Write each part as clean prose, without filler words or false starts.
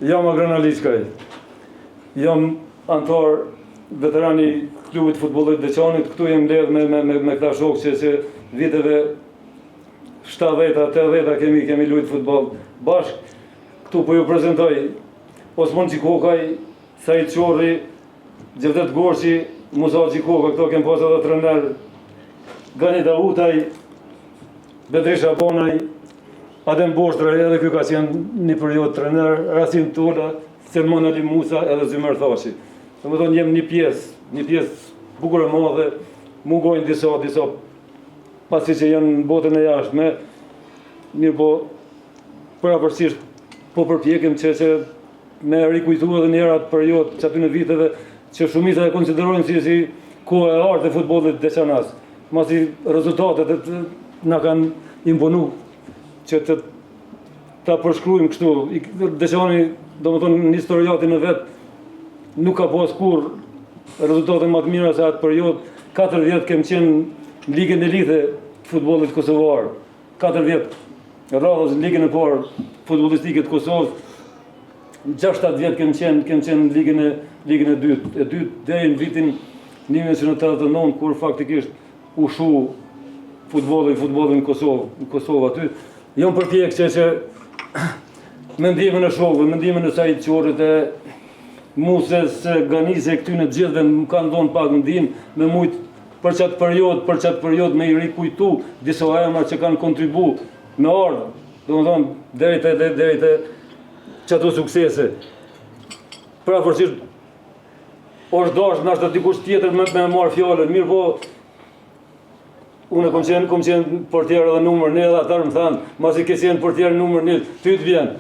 Jam Agron Aliçkaj. Jam anëtar veteran i klubit të futbollit të Deçanit. Këtu jem mbledh me me me, me këta shokë që që viteve 70-ta, 80-ta kemi kemi luajt futboll bashkë. Këtu po ju prezantoj Osman Gjikokaj, Sait Qorri, Xhevdet Gorçi, Musa Gjikoka, këto kem pas edhe trener Gani Dautaj, Bedri Shabanaj, Adem Boshtraj, edhe ky ka qenë një periudhë trener, Rasim Tola, Selman Ali Musa edhe Zymer Thaçi. Domethënë jem një pjesë, një pjesë bukur e madhe, mungojnë disa, disa pasi që janë në botën e jashtme, mirëpo përafërsisht po përpjekem që që me rikujtu edhe një herë atë periudhë që atyne viteve që shumica e konsiderojnë si, si kohë e artë e futbollit deçanas. Masi rezultatet e na kanë imponu që të ta përshkrujmë kështu. Deçani, domethënë, në historiatin e vet, nuk ka pas kurrë rezultate më të mira se atë periudhë. 4 vjet kem qenë në Ligën Elite të futbollit kosovar. 4 vjet radhës në Ligën e parë futbollistike të Kosovës. 6-7 vjet kem qenë kem qenë në Ligën e Ligën e dytë, e dytë deri në vitin 1989 kur faktikisht u shu futbolli, futbolli në Kosovë, në Kosovë aty. Jam përpjek që që me ndihmën e shokëve, me ndihmën e Sait Qorrit e Musës, Ganisë e këtyne të gjithëve më kanë dhonë pak ndihmë me mujt për qatë periudhë, për qatë periudhë me i rikujtu disa emra që kanë kontribu me ardhë, domethënë, deri te, deri te qato suksese. Përafërsisht, është dashtë, nashta dikush tjetër me, me marrë fjalën, mirëpo, unë kom qenë, kom qenë portier edhe numër një edhe atëherë më thanë, masi ke qenë portier numër një, ty të vjen.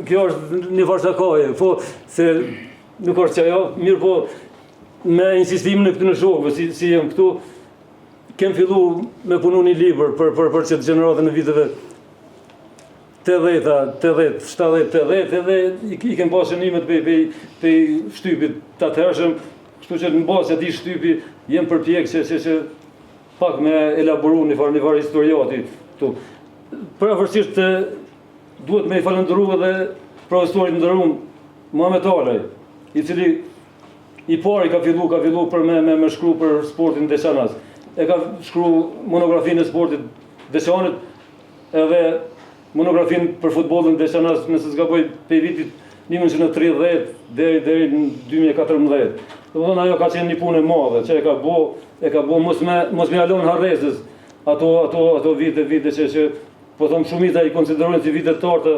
Kjo është një farë shakaje, po, se nuk është qajo, mirëpo, me insistimin e këtyne shokëve, si, si jem këtu, kem fillu me punu një libër për, për, për qëtë gjeneratën e viteve 80-ta, 80, 70, 80, edhe i, i kem pas shënimet pej, pej, pej shtypit të atëhershëm, kështu që në bazë atij shtypi jem përpjek që, që, që pak me elaboru një farë, një farë historiati këtu. Përafërsisht duhet me i falënderu edhe profesorit nderum Muhamet Alaj, i cili i pari ka fillu, ka fillu për me, me, me shkru për sportin deçanas. E ka shkru monografinë e sportit deçanit, edhe monografinë për futbollin deçanas, nëse s'gaboj prej vitit 1930 deri deri në 2014. Domethënë ajo ka qenë një punë e madhe që e ka bo, e ka bo mos me mos me ia lon harresës ato ato ato vite vite që që po them shumica i konsiderojnë si vite të arta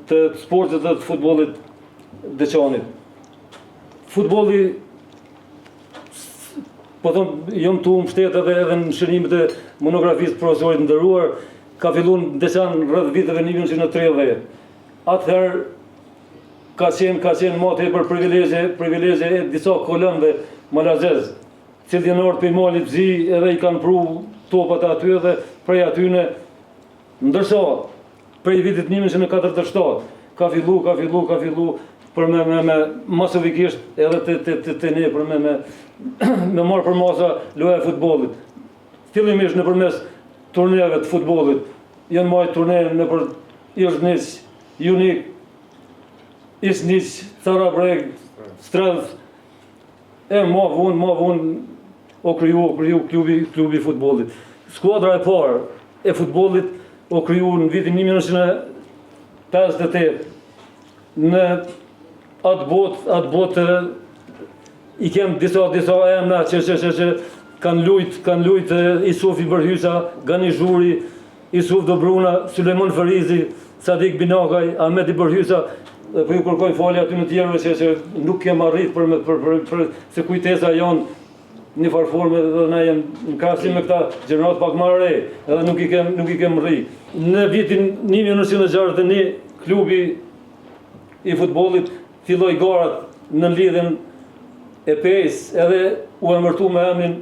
të sportit dhe të futbollit deçanit. Futbolli po them, jam tu u mbështet edhe edhe në shënimet e monografisë të profesorit nderuar, ka fillu në Deçan rreth viteve 1930. Atëherë ka qenë ka qenë ma tepër privilegje, privilegje e disa kolonëve malazez, të cilët janë ardhur prej Malit të Zi edhe i kanë pru topat aty edhe prej atyne ndërsa Prej vitit 1947 ka fillu, ka fillu, ka fillu për me, me, me masovikisht edhe te, te, te, te ne për me, me, me marrë përmasa loja e futbollit. Fillimisht nëpërmes turneve të futbollit, janë majtë turne nëpër Irzniq, Junik, Isniq, Carabreg, Strellc, E ma vonë, ma vonë o kriju, o kriju klubi, klubi i futbollit. Skuadra e parë e futbollit o kriju në vitin 1958 në atë botë, atë botë i kem disa disa emra që që që që kanë lujt, kanë lujt Isuf Ibërhysa, Gani Zhuri, Isuf Dobruna, Sulejman Ferizi, Sadik Binakaj, Ahmet Ibërhysa, dhe po ju kërkoj falje atyne tjerëve që, që nuk kem arrit për, me, për, për, për, se kujtesa jonë një farë forme dhe na jem në krahasim me këta gjeneratë pak më re, edhe nuk i kem nuk i kem rri. Në vitin 1961 klubi i futbollit filloi garat në lidhjen e Pejës edhe u emërtu me emrin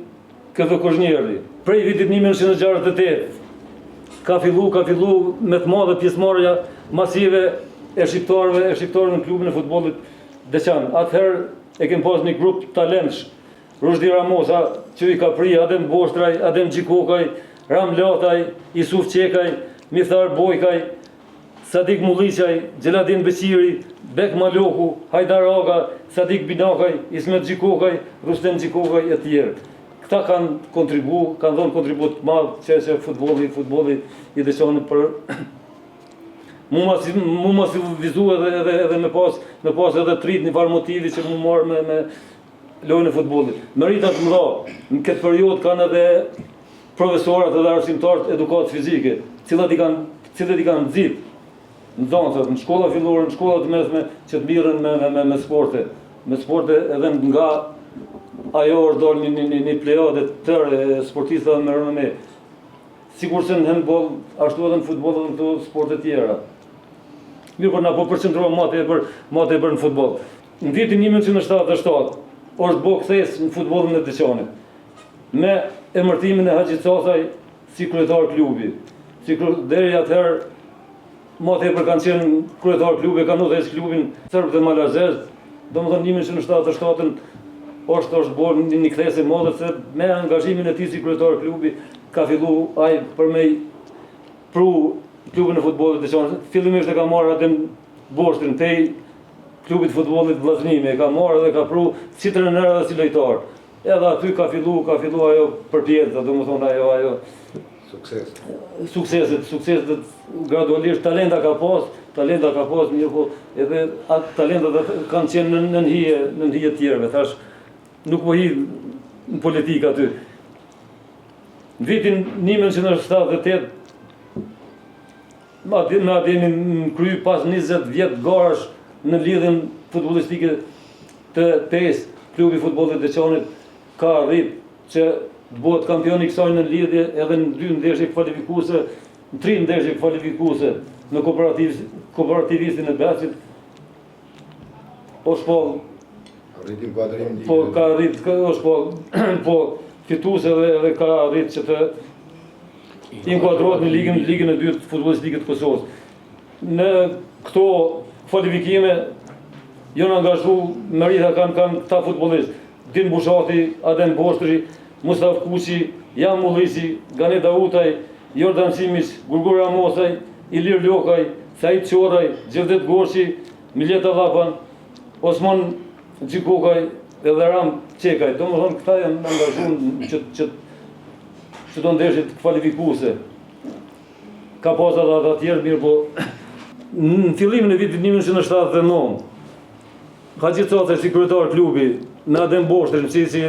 KF Kozhnjeri. Prej vitit 1968 ka fillu, ka fillu me të madhe pjesëmarrja masive e shqiptarëve, e shqiptarëve në klubin e futbollit Deçan. Atëherë e kem pas një grup talentsh, Ruzhdi Ramosa, që i ka pri, Adem Boshtraj, Adem Gjikokaj, Ram Lataj, Isuf Qekaj, Mithar Bojkaj, Sadik Mulliqaj, Xheladin Beqiri, Bek Maloku, Hajdar Aga, Sadik Binakaj, Ismet Gjikokaj, Rustem Gjikokaj e tjerë. Këta kanë kontribu, kanë dhënë kontribut të madh që që futbolli, futbolli i Deçanit për mu masi, mu masivizu edhe edhe edhe me pas me pas edhe të rijtë një farë motivi që mu marrë me me lojën e futbollit. Merita të mëdha në këtë periudhë kanë edhe profesorat edhe arsimtarët edukatës fizike, cilat i kanë cilët i kanë nxit nxënësat në shkolla fillore, në shkolla të mesme që të mirren me me me, me sporte, me sporte edhe nga ajo është dalë një një një, një plejadë e tërë e sportistëve me renome. Sikurse në handball, ashtu edhe në futboll edhe në këto sporte tjera. Mirë, por na po përqendrohem më tepër, më tepër në futboll. Në vitin 1977 është bo kthesë në futbollin e Deçanit me emërtimin e Haxhi Cacaj si kryetar klubi. Si deri atëherë më tepër kanë qenë kryetar klubi, kanë udhëheq klubin serbët dhe malazezët. Domethënë 1977 është është bërë një, një kthesë e madhe se me angazhimin e tij si kryetar klubi ka fillu ai për me pru klubin e futbollit Deçanit. Fillimisht e ka marrë Adem Boshtrin pej klubit futbollit Vllaznim, e ka marrë dhe ka pru si trener dhe si lojtar. Edhe aty ka fillu, ka fillu ajo përpjetë, domethonë ajo, ajo Sukses. Sukseset, sukseset gradualisht talenta ka pas, talenta ka pas, mirëpo edhe atë talentat kanë qenë në nën hije, nën hije të tjerëve. Thash nuk po hi në politikë aty. Në vitin 1978 me Ademin në krye pas 20 vjet garash në lidhjen futbollistike të Pejës, klubi i futbollit Deçanit ka arrit që të bëhet kampion i kësaj nënlidhje edhe në dy ndeshje kualifikuese, në tri ndeshje kualifikuese në kooperativ, kooperativistin e Becit, o shpall Arrit inkuadrim Po ka arrit, ka është po po fitues edhe edhe ka arrit që të inkuadrohet në ligën ligën e dytë futbollistike të Kosovës. Në këto kualifikime janë angazhu merita kanë kanë këta futbollistë. Din Bushati, Adem Boshtri, Mustaf Kuqi, Jan Mulliqi, Gani Dautaj, Jordan Simic, Gurgur Ramosaj, Ilir Lokaj, Said Qoraj, Xhevdet Goshi, Miljet Allapan, Osman Gjikokaj edhe Ram Çekaj. Domethënë këta janë angazhu që që që do ndeshjet kualifikuese. Ka pas edhe ata tjerë, mirë po në fillimin e vitit 1979 Haxhi Cacaj si kryetar klubi, me Adem Boshtrin si si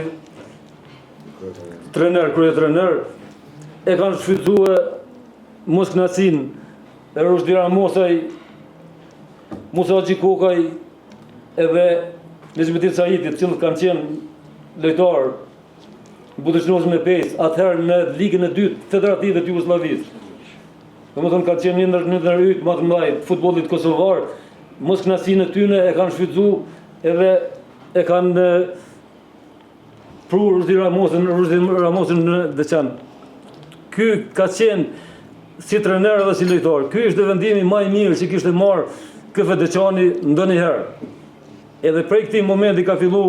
trener, kryetrener, e kanë shfrytëzue moskënaqësinë e Ruzhdi Ramosaj, Musa Gjikokaj edhe Nexhmedin Saiti, të cilët kanë qenë lojtarë në Buduqnostin e Pejës, atëherë në Ligën e dytë federative të Jugosllavisë. Domethënë ka qenë një ndër një ndër yjet më të mëdha të futbollit kosovar, moskënaqësinë e tyre e kanë shfrytëzu edhe e kanë pru Ruzhdi Ramosin, Ruzhdi Ramosin në Deçan. Ky ka qenë si trener dhe si lojtar. Ky ishte vendimi më i mirë që kishte marrë KF Deçani ndonjëherë. Edhe prej këtij momenti ka fillu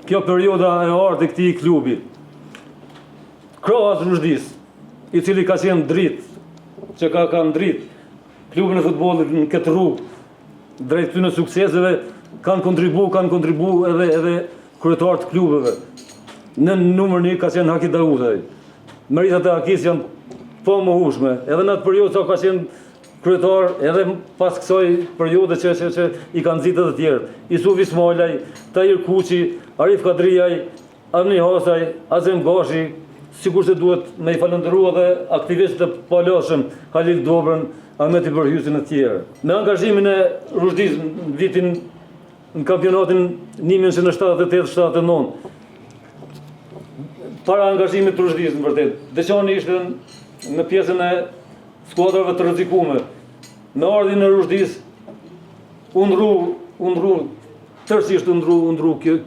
kjo perioda e artë e këtij klubi. Krahas Ruzhdis, i cili ka qenë dritë, që ka ka ndrit klubin e futbollit në këtë rrugë drejt këtyre sukseseve, kanë kontribu, kanë kontribu edhe edhe kryetarët të klubeve. Në numër një ka qenë Haki Dautaj. Meritat e Hakis janë të pamohueshme. Edhe në atë periudhë sa ka qenë kryetar, edhe pas kësaj periudhe që, që, që i kanë nxitë edhe tjerë. Isuf Ismailaj, Tahir Kuçi, Arif Kadrijaj, Avni Hasaj, Azem Gashi, sikurse duhet me i falënderu edhe aktivistët e palodhshëm, Halil Dobrën, Ahmet Ibërhysin e tjerë. Me angazhimin e Ruzhdis në vitin në kampionatin 1978-79, para angazhimit të Ruzhdis në vërtet, Deçani ishte në pjesën e skuadrave të rrezikume. Me ardhjen e Ruzhdis, u ndru, u ndru, tërësisht u ndru, u ndru kjo,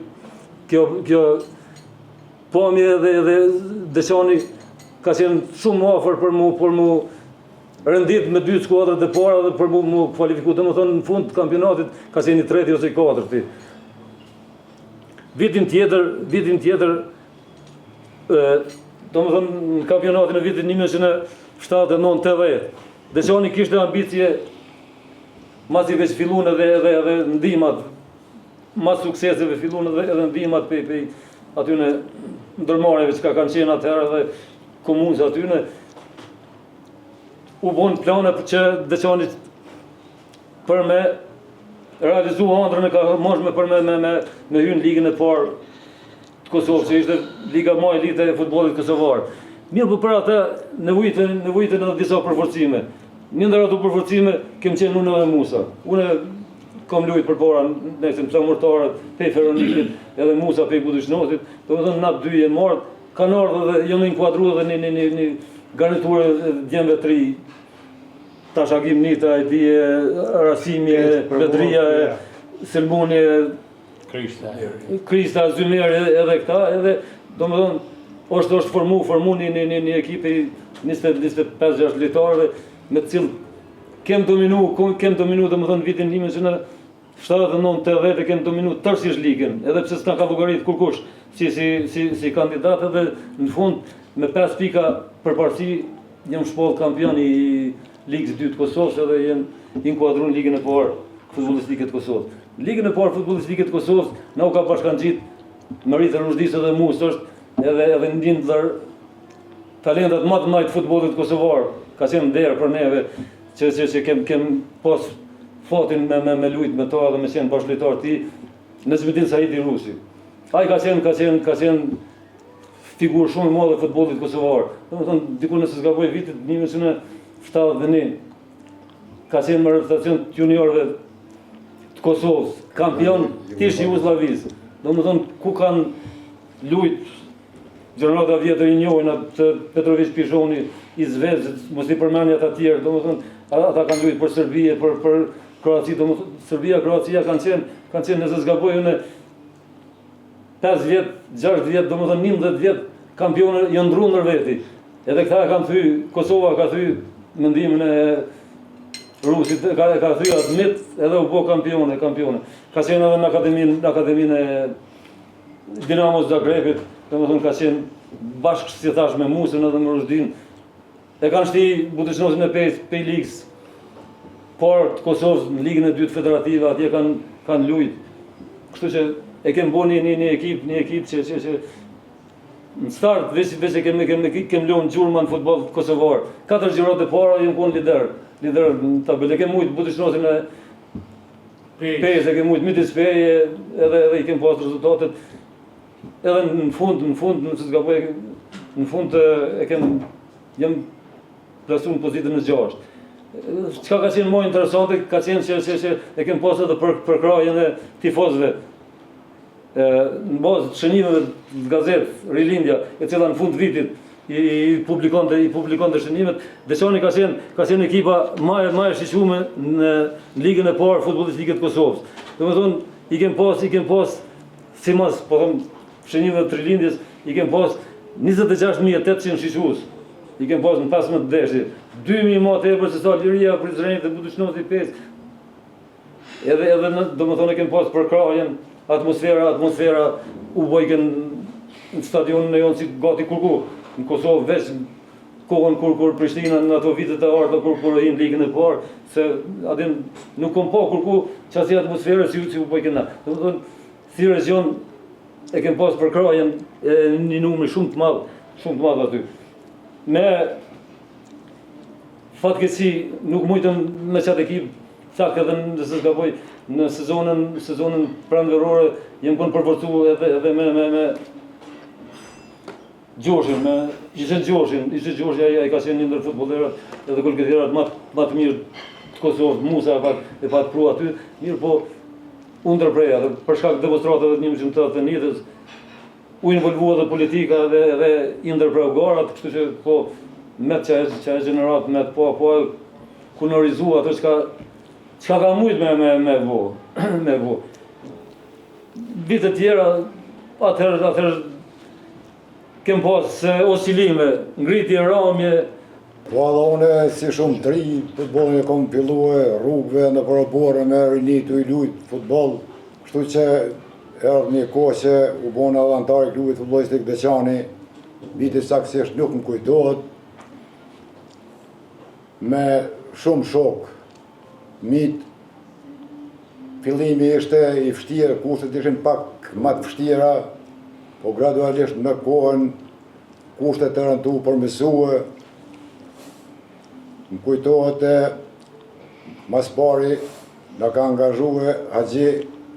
kjo, kjo pamje edhe, edhe Deçani ka qenë shumë më afër për mu, për mu rendit me dy skuadrat e para dhe për mu, mu kvalifiku. Domethënë në fund të kampionatit ka qenë i treti ose i katërti. Vitin tjetër, vitin tjetër, e, domethënë në kampionatin e vitit 1979-80, Deçani kishte ambicie Masi veç fillun edhe edhe edhe ndihmat mas sukseseve fillun edhe edhe ndihmat pej pej atyne ndërmarrjeve çka kanë qenë atëherë edhe komunës atyne u bon plane që Deçanit për me realizu andrën e kamotshme për me, me, me, me hy në ligën e parë të Kosovës, që ishte liga ma elite e futbollit kosovar. Mirë, po për atë nevojiten, nevojiten edhe disa përforcime. Një ndër ato përforcime kem qenë unë edhe Musa. Unë kam lujt përpara në Flamurtarët, pej Feronikit, edhe Musa pej Buduqnosit, domethënë na dy jem marrë, kanë ardhur edhe janë inkuadru edhe një, një, një, një garniturë e djemve të ri, Tash Agim Nita, e di Rasimi, Bedria, Selmoni, Krista, Krista, Zymeri edhe këta, edhe domethënë është është formu, formu një një një, një ekip i 20 25 6 lojtarëve me të cilët kem dominu, kem dominu domethënë vitin 1979 80 e kem dominu tërësisht ligën, edhe pse s'na ka llogarit kurkush si si si si kandidat edhe në fund me 5 pika përparësi Jam shpall kampion i Ligës 2 të Kosovës edhe jem inkuadru në Ligën e parë futbollistike të Kosovës. Në Ligën e parë futbollistike të Kosovës na u ka bashkangjit Meritë Ruzhdisë edhe Musës është edhe edhe një ndër talentat më të mëdha të futbollit kosovar. Ka qenë nder për neve që që që kem kem pas fatin me me me lujt me to edhe me qenë bashkëlojtar tij Nexhmedin Saidi Rusi. Ai ka qenë ka qenë ka qenë figurë shumë e madhe e futbollit kosovar. Domethënë diku nëse s'gaboj vitit 1971 ka qenë me reprezentacion të juniorëve të Kosovës, kampion të ish Jugosllavisë. Domethënë ku kanë lujt gjenerata vjetër i njohin atë Petrovic Pishoni, Izvez, mos i përmendi ata tjerë, domethënë ata kanë lujt për Serbi, për për Kroaci, domethënë Serbia, Kroacia kanë qenë, kanë qenë nëse s'gaboj unë 5 vjet, 6 vjet, domethënë 11 vjet kampionë janë ndrru ndër veti. Edhe këta e kanë thy, Kosova ka thy mendimin e Rusit, ka, ka thy atë mit, edhe u bo kampione, kampione. Ka qenë edhe në akademinë, në akademinë e Dinamos Zagrebit, domethënë ka qenë bashkë, si thash, me Musën edhe me Ruzhdin. E kanë shti Buduqnosin e Pejës, pej ligës, parë të Kosovës në ligën e dytë federative, atje kanë, kanë lujt. Kështu që e kem bo një, një, një ekip, një ekip që, që, që në start veç, veç e kem, kem, kem lënë gjurma në futboll kosovar. Katër xhirot e para jem konë lider, lider në tabelë. E kem mujt Buduqnosin e Pejës, e kem mujt Mitis Peje, edhe, edhe i kem pas rezultatet. Edhe në fund, në fund, nëse s'gaboj, në fund e kem, jem plasu në pozitën e gjashtë. Çka ka qenë më interesante, ka qenë që, që, që e kem pas edhe për, përkrahjen e tifozëve. E, në bazë të shënimeve të gazetës Rilindja, e cila në fund të vitit i, i publikonte i publikonte shënimet, Deçani ka qenë ka qenë ekipa më e më e shiqume në ligën e parë futbollistike të Kosovës. Domethënë i kem pas i kem pas simas po them shënimeve të Rilindjes, i kem pas 26800 shiques. I kem pas në 15 ndeshje. 2000 më tepër se sa Liria Prizrenit dhe Buduqnosti 5. Edhe edhe në, domethënë e kem pas përkrahjen, atmosfera, atmosfera u bojke në stadionin e jonë si gati kurku. Në Kosovë veç kohën kur kur Prishtina në ato vitet e arta kur kur hin ligën e parë, se a din nuk kom pa kurku qasi atmosfere si si u bojke na. Domethënë si region e kem pas përkrahjen e një numri shumë të madh, shumë të madh aty. Me fatkeqësi nuk mujtëm me qatë ekip, cak edhe nëse s'gaboj në sezonën sezonën pranverore jem kon përforcu edhe edhe me me me Gjoshin, me Ishte Gjoshin, Ishte Gjoshi ai ai ka qenë një ndër futbollerët edhe golgeterët më më të mirë të Kosovës, Musa e pat e pat pru aty, mirë po u ndërpre edhe për shkak të demonstratave të 1981-ës u involvua edhe politika edhe edhe i ndërpreu garat, kështu që po me që që gjenerat me po po kunorizu ato çka çka ka mujt me me me bo, me bo. Vitet tjera atëherë atëherë kem pas oscilime, ngritje, ramje. Po edhe unë si shumë të ri, futbollin e kom fillue rrugëve nëpër oborre me rini tu i lujt futboll, kështu që erdh një kohë që u bona edhe anëtar i klubit futbollistik Deçani, viti saktësisht nuk më kujtohet, me shumë shokë, mit. Fillimi ishte i vështirë, kushtet ishin pak ma të vështira, po gradualisht me kohën kushtet erdhën tu u përmirësue. Më kujtohet e mas pari na ka angazhue Haxhi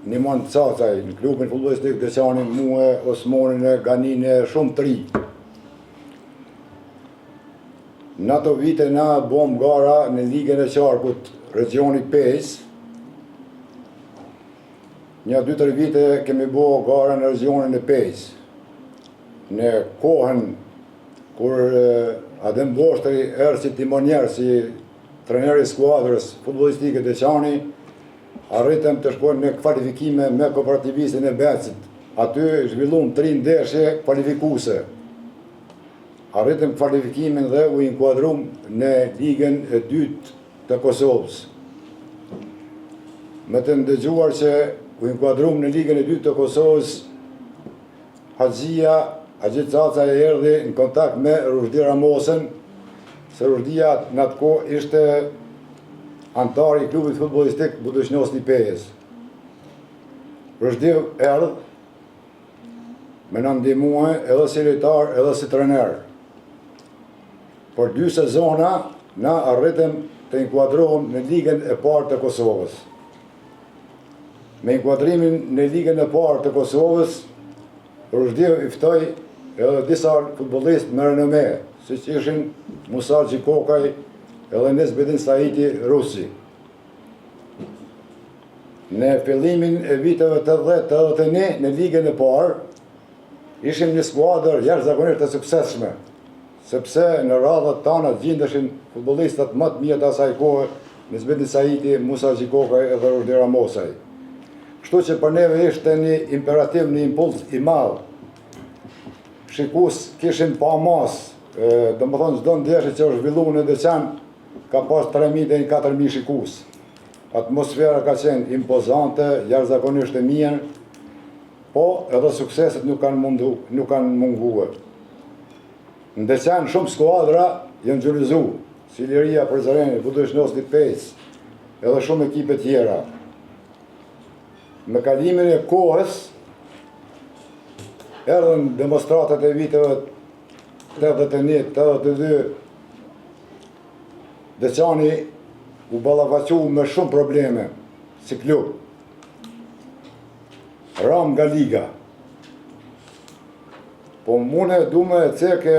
Nimon Cacaj në klubin futbollistik Deçani mue, Osmonin e Ganin e shumë të ri. Në ato vite na bom gara në Ligën e Qarkut, Regjioni Pejës. Nja 2-3 vite kemi bo gara në regionin e Pejës. Në kohën kur Adem Boshtri erdh si timonier, si trener i skuadrës futbollistike Deçani, arritëm të shkojmë në kvalifikime me kooperativistin e Becit. Aty zhvillum tri ndeshje kvalifikuese. Arritëm kvalifikimin dhe u inkuadrum në Ligën e dytë të Kosovës. Me të ndëgjuar që u inkuadrum në Ligën e dytë të Kosovës, Haxhia, Haxhi Caca erdhi në kontakt me Ruzhdi Ramosën, se Ruzhdia në atë kohë ishte anëtar i klubit futbollistik Budućnosti i Pejës. Ruzhdi erdh me na ndihmue edhe si lojtar edhe si trener. Për dy sezona na arritëm të inkuadrohem në Ligën e parë të Kosovës. Me inkuadrimin në Ligën e parë të Kosovës, Ruzhdiu i ftoi edhe disa futbollistë me renome, siç ishin Musa Gjikokaj edhe Nezbedin Saiti Rusi. Në fillimin e viteve 80-81 në Ligën e parë, ishim një skuadër jashtëzakonisht e suksesshme, sepse në radhët tana gjindeshin futbollistat më të mirë të asaj kohe, Nezbedin Saiti, Musa Gjikokaj edhe Ruzhdi Ramosaj. Kështu që për neve ishte një imperativ, një impuls i madh. Shikues kishim pa masë, domethënë çdo ndeshje që është zhvillu në Deçan, ka pas 3.000 deri në 4.000 shikues. Atmosfera ka qenë impozante, jashtëzakonisht e mirë, po edhe sukseset nuk kanë mundu, nuk kanë mungue. Në Deçan shumë skuadra janë xhelozu, si Liria Prizreni, Budućnosti Pejës, edhe shumë ekipe tjera. Me kalimin e kohës, erdhën demonstratat e viteve 81, 82, Deçani u ballafaqu me shumë probleme si klub. Ram nga liga. Po une du me e cekë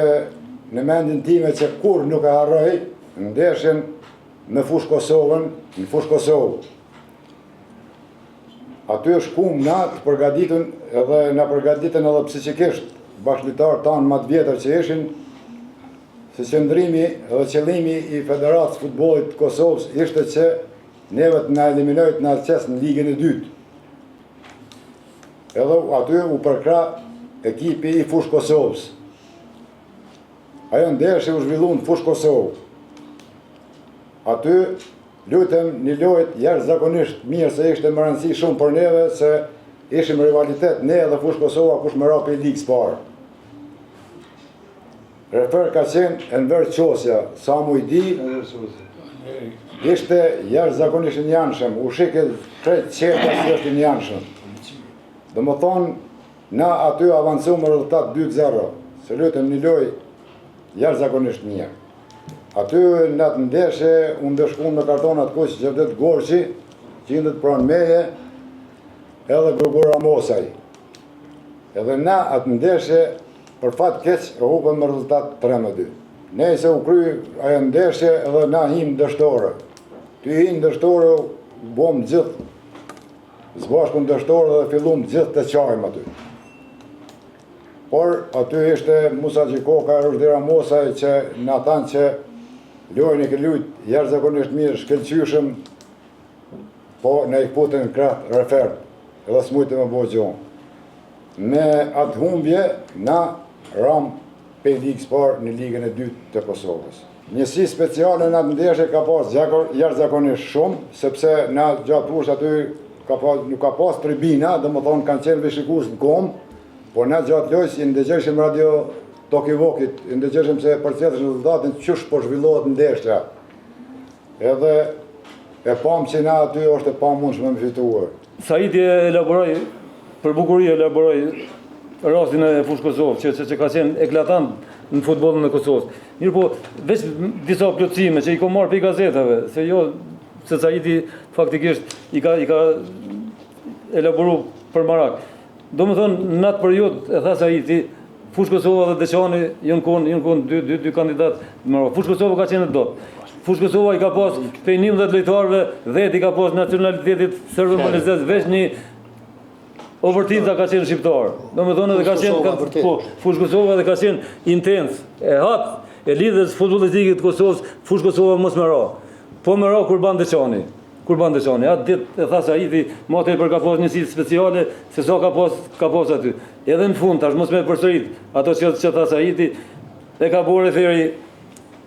në mendin time që kurrë nuk e harroj ndeshjen me Fushë Kosovën, në Fushë Kosovë. Aty shkum na të përgaditun edhe na përgaditën edhe psiqikisht bashkëlojtarët tanë ma të vjetër që ishin, se qëndrimi dhe qëllimi i Federatës Futbollit të Kosovës ishte që neve të na eliminojë të na qesë në ligën e dytë. Edhe aty u përkrah ekipi i Fushë Kosovës. Ajo ndeshje u zhvillu në Fushë Kosovë. Aty lujtëm një lojë jashtëzakonisht mirë se ishte me rëndësi shumë për neve se ishim rivalitet ne dhe Fushë Kosova kush me ra prej ligës parë. Refer ka qenë Enver Qosja, sa mu i di, ishte jashtëzakonisht i njëanshëm, u shike krejt qartë si është i njëanshëm. Domethonë, na aty avancum me rezultat 2-0, se lujtëm një lojë jashtëzakonisht mirë. Aty në atë ndeshje u ndëshkun me kartona të kuq Xhevdet Gorçi, gjindet pranë meje, edhe Gurgur Ramosaj. Edhe na atë ndeshje Për fat keq e hupëm me rezultat 3-2. Nejse u kry ajo ndeshje edhe na him n'dështore. Ty hi n'dështore u bom gjithë së bashku n'dështore dhe fillum gjithë të qajmë aty. Por aty ishte Musa Gjikoka e Ruzhdi Ramosaj që na thanë që lojën e ke lujt jashtëzakonisht mirë, shkëlqyshëm, po na i kputën krahët referët, edhe s'mujtë me bo gjo. Me atë humbje na ram pej ligës parë në ligën e dytë të Kosovës. Njësi speciale në atë ndeshje ka pas jashtëzakonisht shumë, sepse na gjatë fushës aty ka pas, nuk ka pas tribina, domethonë kanë qenë veç shikues në kom, por na gjatë lojës i ndëgjojshim radio talkie-walkie-t, i ndëgjojshim se përcjellshin rezultatin qysh po zhvillohet ndeshja. Edhe E pamë që na aty është e pamundshme me fitue. Saiti e elaboroi për bukuri e elaboroi rastin e Fushë Kosovës, që, që, që ka qenë eklatant në futbollin e Kosovës. Mirëpo, veç disa plotësime që i kom marrë prej gazetave, se jo se Saiti faktikisht i ka, i ka elaboru për marak. Domethënë, në atë periudhë, e tha Saiti, Fushë Kosova dhe Deçani janë konë, janë konë dy, dy, dy kandidat më Fushë Kosova ka qenë e dobët. Fushë Kosova i ka pas prej 11 lojtarëve, 10 i ka pas nacionalitetit serbo malazez, veç një Overtinca ka qenë shqiptar. Domethënë edhe ka qenë ka, po, Fushë Kosova dhe ka qenë intens. E hat e lidhjes futbollistike të Kosovës, Fushë Kosova mos me ra. Po me ra kur ban Deçani. Kur ban Deçani, atë ditë e tha Saiti, ma tepër ka pas njësi speciale, se sa ka pas, ka pas aty. Edhe në fund, tash mos me përsërit, ato që, që tha Saiti, e ka bo referi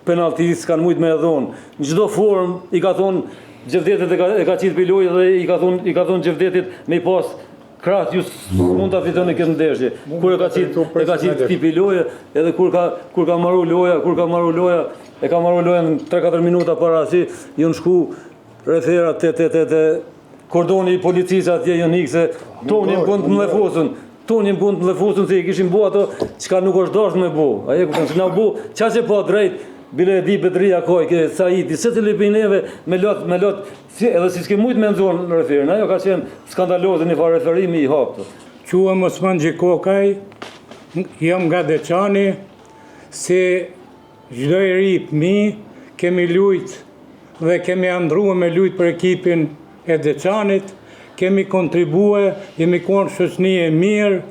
penalti, s'kanë mujtë me e dhonë. Në çdo formë, i ka thonë, Xhevdetit e ka, e ka qitë prej loje dhe i ka thonë, i ka thonë Xhevdetit me i pas krah ju mund ta fitoni këtë ndeshje. Kur e ka qitë, e ka qitë këtij prej loje, edhe kur ka, kur ka maru loja, kur ka maru loja, e ka maru lojën 3-4 minuta para si, janë shku referat te te te te kordoni i policisë atje janë ikë se tonë jem konë të mllefosën, tonë jem konë të mllefosën se i kishim bo ato çka nuk është dashtë me bo. A e kupton se na u bo, qa që pa drejt, bile e di Bedria koj, ke Saidi, secili prej neve me lot, me lot, si, edhe si s'ke mujt me nxorë në referin, ajo ka qenë skandaloze një farë referimi i haptë. Quhem Osman Gjikokaj, jam nga Deçani, si Çdo i ri fëmijë kemi lujt dhe kemi andrrue me lujt për ekipin e Deçanit, kemi kontribue, jemi konë shoqni e mirë,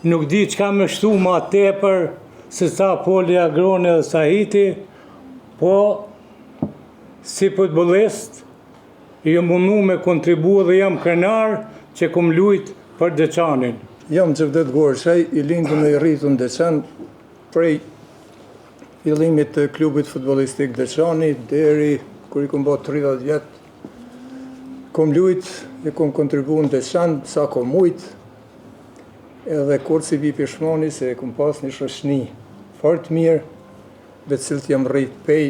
nuk di çka me shtu ma tepër se sa foli Agroni dhe Sahiti, po si futbollist jam mundu me kontribue dhe jam krenar që kom lujt për Deçanin. Jam Xhevdet Gorçaj, i lindun e i rritun në Deçan, Prej fillimit të klubit futbollistik Deçani deri kur i kom bo 30 vjet kom lujt e kom kontribu në Deçan sa kom mujt edhe kurrë s'i bi pishmani se e kom pas një shoqni fort mirë me të cilët jam rrit pej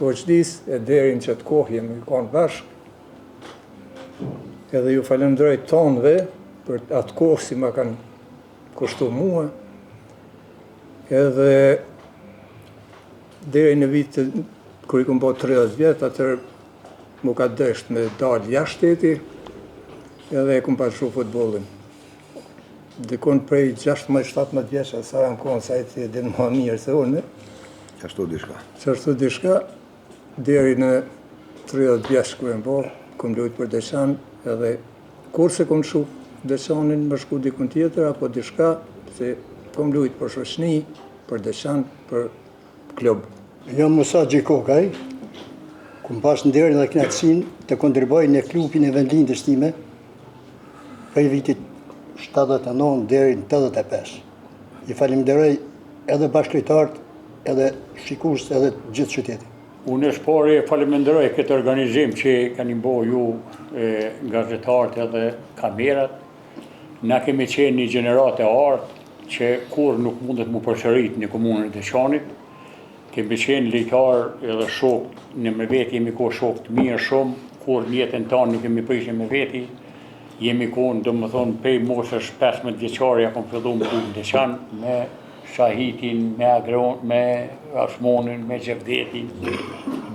vogjlisë e deri në qëtë kohë jemi kanë bashkë edhe ju falenderoj tonëve për atë kohë si ma kanë kushtu mua, edhe deri në vit kur i kom bo 30 vjet, atëherë m'u ka desht me dalë jashtë shteti, edhe e kom pashu futbollin. Dikun prej 16-17 vjeç, sa jam konë, sa i të din më mirë se unë. Qashtu diçka. Qashtu diçka, deri në 30 vjeç kur jam bo, kom lujtë për Deçan, edhe Kurrë s'e kom lshu Deçanin me shku dikun tjetër apo diçka se kom lujt për shoqni, për Deçan, për klub. Jam Musa Gjikokaj, kom pas nderin dhe kënaqësinë të kontribuoj në klubin e vendlindjes time prej vitit 79 deri në 85. I falenderoj edhe bashkëlojtarët, edhe shikuesit, edhe gjithë qytetin. Unë së pari e faleminderoj këtë organizim që keni bo ju gazetarët edhe kamerat. Na kemi qenë një gjeneratë e artë që kurrë nuk mundet m'u përsërit në komunën e Deçanit. Kemi qenë lojtarë edhe shokë në me veti, jemi konë shokë të mirë shumë, kurrë në jetën tonë nuk kemi prishë me veti. Jemi konë, domethonë, prej moshës 15 vjeçare, ja kom fillu me në Deçan, me Sahitin, me Agron, me Osmonin, me Xhevdetin,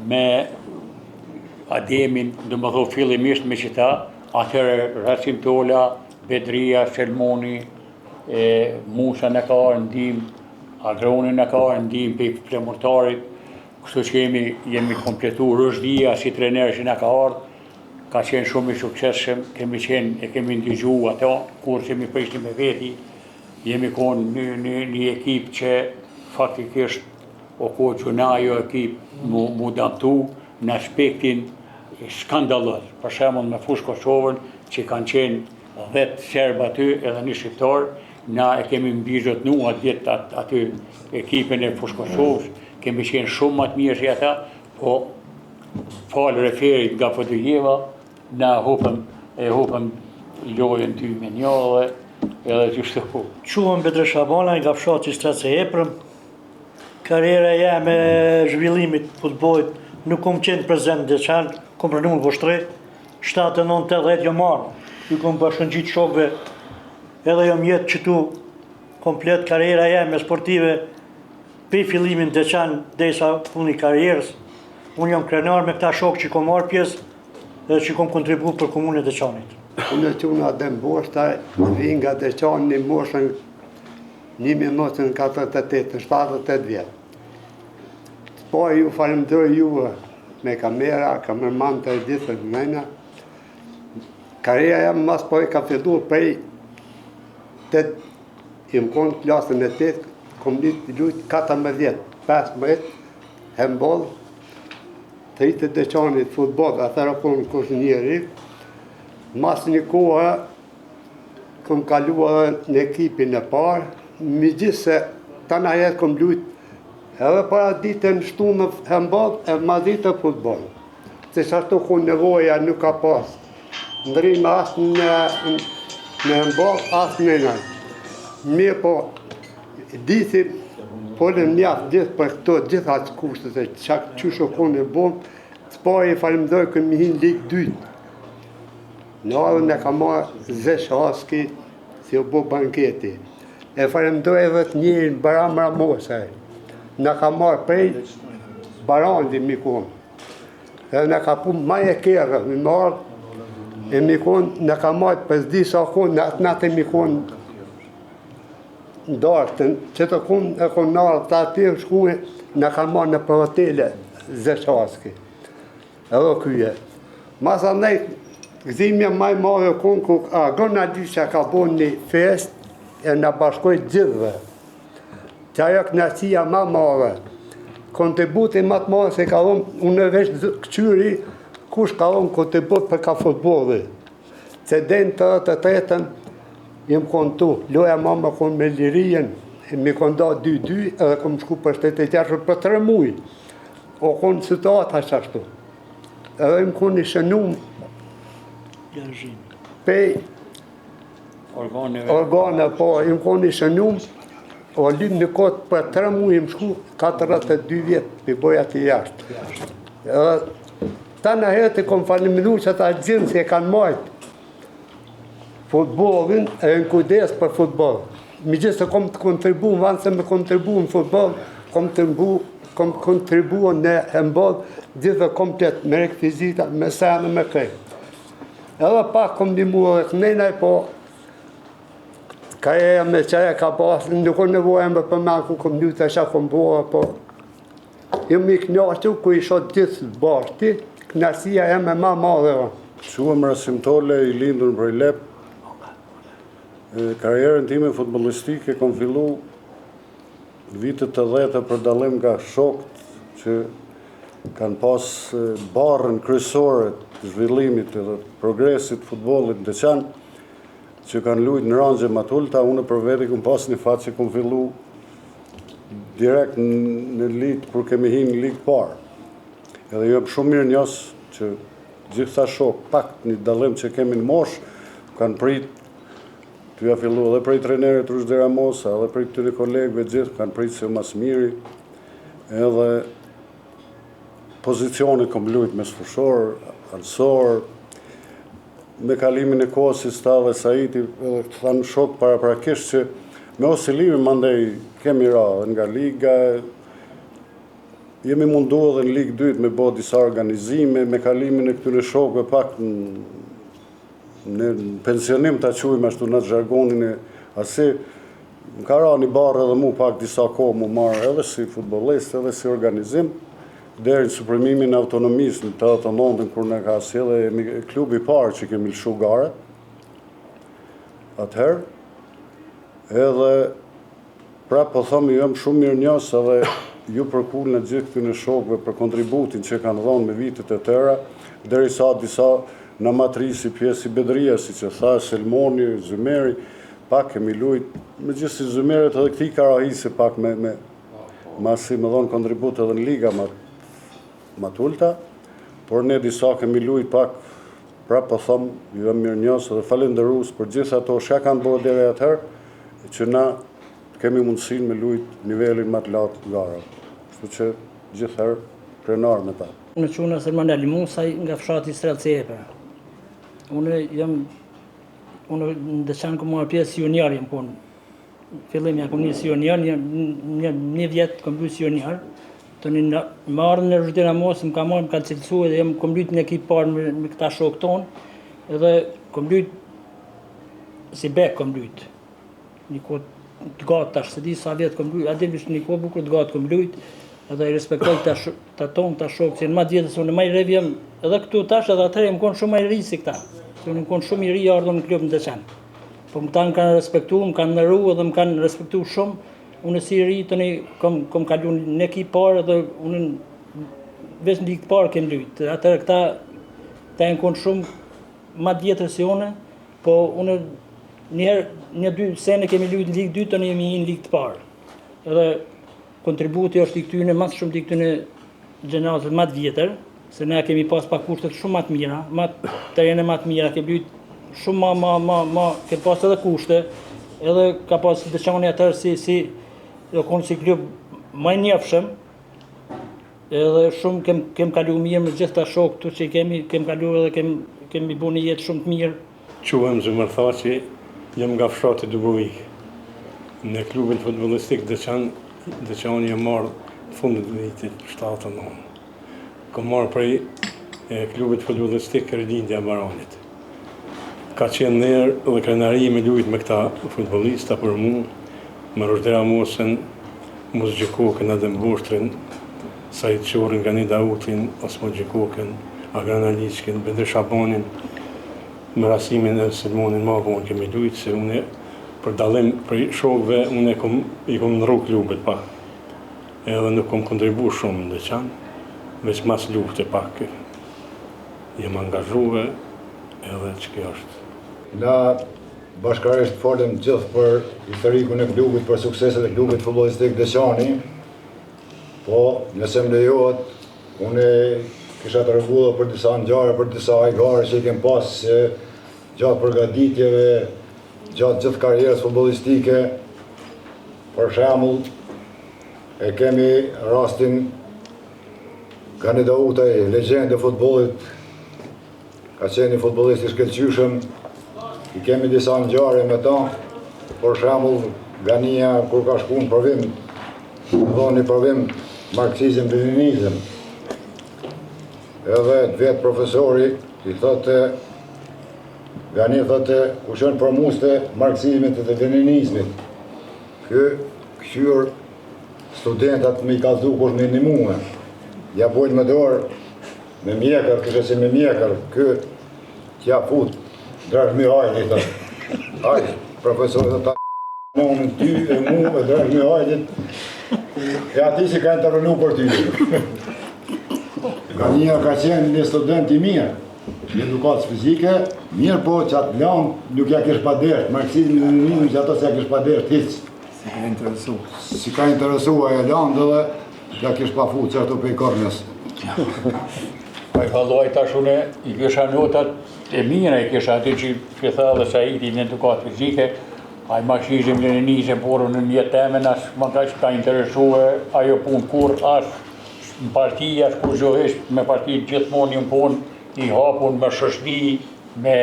me Ademin, domethonë fillimisht me qita, atëherë Rasim Tola, Bedria, Selmoni, e, Musa na ka ardhë n'ndihmë, Agroni na ka ardhë n'ndihmë prej Flamurtarit, kështu që jemi, jemi kompletu Ruzhdia si trener që na ka ardhë, ka qenë shumë i suksesshëm, kemi qenë, e kemi ndigju ato, kurrë s'kemi prishë me veti, Jemi konë një, një, një ekip që faktikisht o konë që na ajo ekip mu, mu damtu në aspektin skandaloz. Për shembull me Fushë Kosovën që kanë qenë 10 serbë aty edhe një shqiptar, na e kemi mbizotnu atë ditë aty ekipin e Fushë Kosovës, kemi qenë shumë më të mirë se ata, po falë referit nga Podujeva, Na e hupëm, e hupëm lojën 2-1 dhe edhe qështu. Quhem Bedri Shabanaj nga fshati Strec i Epërm. Karriera jeme e zhvillimit të futbollit Nuk kom qenë prezent në Deçan, kom rrnu në Vushtrri, 79, 80 jom ardhë, ju kom bashkëngjit shokëve, edhe jom jetë qëtu komplet karriera jeme sportive, prej fillimit në Deçan derisa fundi karrierës. Unë jam krenar me këta shokë që kom marrë pjesë dhe që kom kontribu për komunën e Deçanit. Unë quhna Adem Boshtaj, vi nga Deçani në moshën 1948, në 78 vjet. Po ju falemderoj juve me kamera, kamerman të gjithë të mëna. Karriera jeme mas pari ka fillu prej të jam konë klasën e 8, kom lujt 14, 15, hendboll, të ritë të Deçanit, futboll, atëherë konë kuzhinjeri. Mas një kohë, kom kalu edhe në ekipin e parë, megjithëse tana jetë kom lujt edhe para dite në shtunë hendboll e masdite futboll. Se qashtu ku nevoja nuk ka pas ndrime as në, në hendboll, as në në. Mirë po, disi, folën mjaft gjithë për këto gjitha kushtet e qa qysh u konë e bon, së pari e falemderoj kemi hi në ligë dytë. Në ardhën e ka marrë Zesh Haski si u bo banketi. E falemderoj edhe të njerin Baram Ramosaj. Na ka marrë prej Barandi mi konë. Edhe na ka pu maj e kerrë, mi marrë, e mi konë, na ka marrë për disa konë, në atë natë mi konë në darkë, që të konë, e konë në ardhë të aty, shku, na ka marrë nëpër hotele, Zesh Haski. Edhe kyje. Masanej, gëzimja ma i madhe konë, ku Agon Alisha ka bo një fest e na bashkoi gjithëve. Që ajo kënaqësia ma madhe. Kontributi ma të madhe se ka dhonë, unë e veç këqyri, kush ka dhonë kontribut për ka futbolli. Se deri në 83-ën, jem konë tu, loja ma me konë me Lirinë, mi konë da 2-2, edhe kom shku për 76 për 3 muj. O konë situata qashtu. Edhe jem konë i shënum pej organeve. Organe, po, jem konë i shënum, o lyp në kotë për 3 muj jem shku 42 vjet, për boj aty jashtë. Edhe tana herët e kom falemindu që ata gjithë që e kanë majtë futbollin e në kujdes për futboll. Megjithëse kom të kontribu, në vend se me kontribu në futboll, kom të mbu, kom kontribu në hendboll, gjithë komplet, me rekvizita, me sene, me krejt. Edhe pak kom ndihmu edhe kënejnaj, po ka e me qaja ka pas, nuk o nevoja me përmen ku kom lujtë, e qa kom bo, po Jam i kënaqur ku i shoh gjithë bashkë, kënaqësia jeme ma madhe o. Quhem Rasim Tole, i lindur në Prilep. Karrierën time futbollistike kom fillu vitet 80 për dallim nga shokët që kanë pas barrën kryesore të zhvillimit edhe progresit të futbollit në Deçan, që kanë lujt në rangje ma të ulta, unë për veti kom pas një fat që kom fillu direkt në ligë, kur kemi hi në ligë parë. Edhe jam shumë mirënjohës që gjithë këta shokë, pak një dallim që kemi në moshë, kanë prit, tu ja fillu edhe prej trenerit Ruzhdi Ramosa, edhe prej këtyre kolegëve gjithë, kanë prit se ma s'miri, edhe pozicionit kom lujt mesfushor, anësor, Me kalimin e kohës, siç tha edhe Saiti, edhe thanë shokët paraprakisht që me oscilime mandej kemi ra edhe nga liga, jemi mundu edhe në ligë dytë me bo disa organizime, me kalimin e këtyre shokëve pak në pensionim ta quajmë ashtu në zhargonin e asi, më ka ra një barrë edhe mu pak disa kohë mu marrë edhe si futbollist edhe si organizim, Deri në supremimin e autonomisë në 89-ën kur na ka sjellë jemi klubi i parë që kemi lëshu garat. Atëherë edhe prapë po them ju jam shumë mirënjohës edhe ju përkulna gjithë këtyre shokëve për kontributin që kanë dhënë me vitet e tëra, derisa disa na ma t'ri si pjesë si Bedria, siç e tha, Selmoni, Zymeri, pak kemi lujt, megjithëse Zymerit edhe këtij karahisi pak me, me Masi me dhonë kontribut edhe në liga ma, ma të ulta, por ne disa kemi lujt pak, prapë po thom, ju jam mirënjohës edhe falenderues për gjithë ato çka kanë bërë deri atëherë, që na kemi mundësinë me lujt nivelin ma të lartë të garave. Kështu që gjithherë krenar me ta. Unë quhna Selman Ali Musaj nga fshati Strellc i Epër. Unë jam unë në Deçan kom marrë pjesë si junior jam kon. Fillim jam kom nisë si junior, një, një, një vjet kom lujt si junior. Tani në me ardhën e Ruzhdi Ramosës më ka marrë, më ka cilësu edhe jam kom lujt në ekip parë me, me këta shokë tonë. Edhe kom lujt si bek kom lujt. Një kohë të gatë tash, s'e di sa vjet kom lujt, a di veç një kohë bukur të gatë kom lujt, edhe i respektoj këta këta tonë, këta shokë, që janë ma të vjetër se unë ma i ri jam, edhe këtu tash edhe atëherë jam konë shumë ma i ri se këta, se unë jam konë shumë i ri ardhur në klub në Deçan. Po këta më kanë respektu, më kanë nderu edhe më kanë respektu shumë, unë si i ri tani kom, kom kalu në ekip parë edhe unë veç në ligë të parë kem lujt, atëherë këta, këta janë konë shumë ma të vjetër se unë, Po unë një herë, një dy sene kemi lujt në ligë dytë, tani jemi në ligë të parë. Edhe kontributi është i këtyne, ma shumë i këtyne gjeneratës ma të vjetër, se ne kemi pas pak kushtet shumë ma të mira, ma terrene ma të mira, kemi lujt shumë ma, ma, ma, ma, kemi pas edhe kushte, edhe ka pas Deçani atëherë si, si, jo konë si klub ma i njofshëm, Edhe shumë kem kem kalu mirë me gjithë këta shokë këtu që i kemi, kem kalu edhe kem kemi bu një jetë shumë të mirë. Quhem Zymer Thaçi, jam nga fshati Dubovik. Në klubin futbollistik Deçan, Deçani jam ardhë në fund të vitit 79. Kom ardhë prej klubit futbollistik Rilindja e Baranit. Ka qenë nder dhe krenari me lujt me këta futbollista për mu, me Ruzhdi Ramosën, Musë Gjikokën, Adem Boshtrin, Sait Qorrin, Gani Dautin, Osman Gjikokën, Agran Aliçkin, Bedri Shabanin, me Rasimin e Selmonin ma vonë kemi lujt, se une për dallim prej shokëve, une kom, i kom ndrru klubet pak, edhe nuk kom kontribu shumë në Deçan, veç mas lufte pak jam angazhue edhe qekjo është. Na Bashkarisht folëm gjithë për historikun e klubit, për sukseset e klubit futbollistik Deçani, po nëse më lejohet, unë kisha tregu edhe për disa ngjarje, për disa hajgare që i kem pas gjatë përgatitjeve, gjatë gjithë karrierës futbollistike. Për shembull, e kemi rastin Gani Dautaj, legjendë e futbollit, Ka qenë një futbollist i shkëlqyeshëm, i kemi disa ngjarje me ta, për shembull Gania kur ka shku në provim, dhonë një provim marksizëm leninizëm. Edhe të vet profesori i thotë Gani thotë kush janë formuesit e marksizmit dhe leninizmit. Ky kqyr studentat me i kallzu kush me ndihmue. Ja bojnë me dorë Me mjekër, kështu si me mjekër, ky t'ja fut, Drazh Mihajli, thot. Aj, profesori thot, ta në ty e mu e Drazh Mihajlit, e ati që ka intervenu për ty. Gania ka qenë një student i mirë, një edukatës fizike, mirë po që atë lanë nuk ja kish pa desht, marksizmi dhe leninizmi që ato s'ja kish pa desht, hiç. S'i ka interesu. S'i ka interesu ajo landë dhe Ja kish pa fut qashtu prej kornës. Po vallai tash unë i kisha notat e mira, i kisha aty që që tha dhe Saiti në edukatë fizike, ai marksizëm, leninizëm, por unë në jetë teme as më ka ka interesue ajo punë kurrë as në parti, as kurgjo hiç, me parti gjithmonë jam konë i hapun me shoqni, me,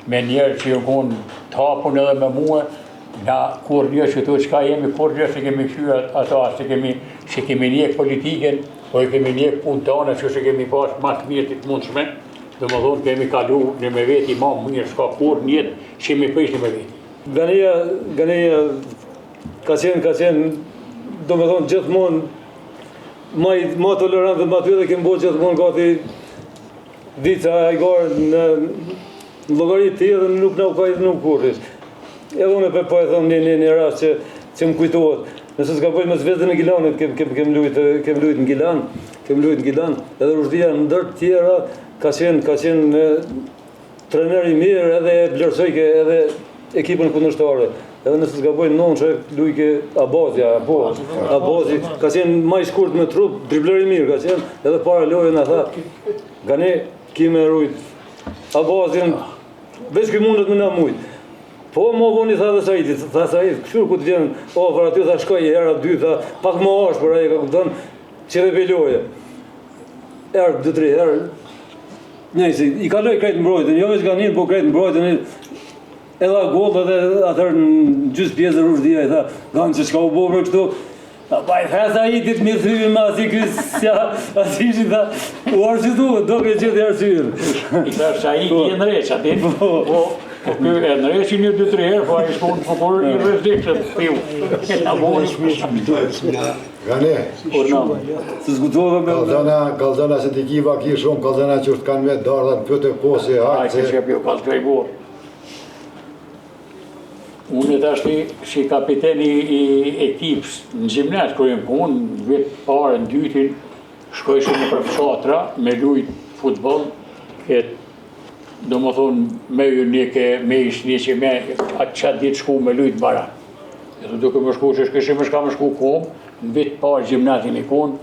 me njerëz që jon konë të hapun edhe me mue, na kurrnjë që tu çka jemi, kurrnjë s'e kemi kqyrë ato, as s'e kemi, s'e kemi njek politikën, po e kemi njek punë tona që s'e kemi pas ma të mirë të mundshme, domethonë kemi kalu në me veti ma mirë, s'ka kurrë n'jetë, që kemi prish në me veti. Gania, Gania, ka qenë, ka qenë, domethonë gjithmonë, ma, ma tolerant dhe ma ty dhe kemi bo gjithmonë gati Disa hajgare në llogari të tij dhe nuk na u ka idhnu kurrë. Edhe unë po po e them një një një rast që që më kujtohet. Nëse s'gaboj me Zvezdën e Gilanit kem kem kem lujt kem lujt në Gilan, kem lujt në Gilan, edhe Ruzhdia ndër të tjera ka qenë ka qenë trener i mirë edhe e vlerësojke edhe ekipën kundërshtare. Edhe nëse s'gaboj nënëshe lujke Abazia, apo Abazi ka qenë ma i shkurt me trup, dribler i mirë ka qenë, edhe para lojën na tha, Gani, ki me rujt Abazin, veç ky mundet me na mujt. Po më vonë i tha dhe Saitit, tha Sait, kqyr ku të vjen afër aty, tha shkoj hera dy, tha, pak më ashpër, ai ka kupton, që dhe loje. Erdh dy tri herë. Nejse, i kaloi krejt mbrojtjen, jo veç Ganin, po krejt mbrojtjen. Edhe a gol edhe atëherë në gjysë pjesë Ruzhdia i tha, Gan që çka u bo për kështu? A pa i tha sa i ditë mi thymi ma si ky s'ja, as ishin tha, u arsyetu, do ke gjithë arsyen. I tha sa i ti e ndreq, aty. Po, po, po ky e ndreqi një dy tri herë, po ai shkon po por i rrezikshëm piu. E ta voni. Gane. Urdhno. Se s'guxove me Kallzona, kallzona se ti ki vaki shumë, kallzona që është kanë me dardhat në fyt e kosi, hajtë se... Ai, që pjo kallzoj burrë. Unë tashti si kapiten i, i ekipës në gjimnaz kur jam kon, në vit parë, në dytin, shkojshim nëpër fshatra me lujt futboll e domethonë me Junik, me Isniqe, me atë qatë ditë shku me lujt Baran. Edhe duke më shku që shkishim me shka me shku kom, në vit parë gjimnaz jemi kon,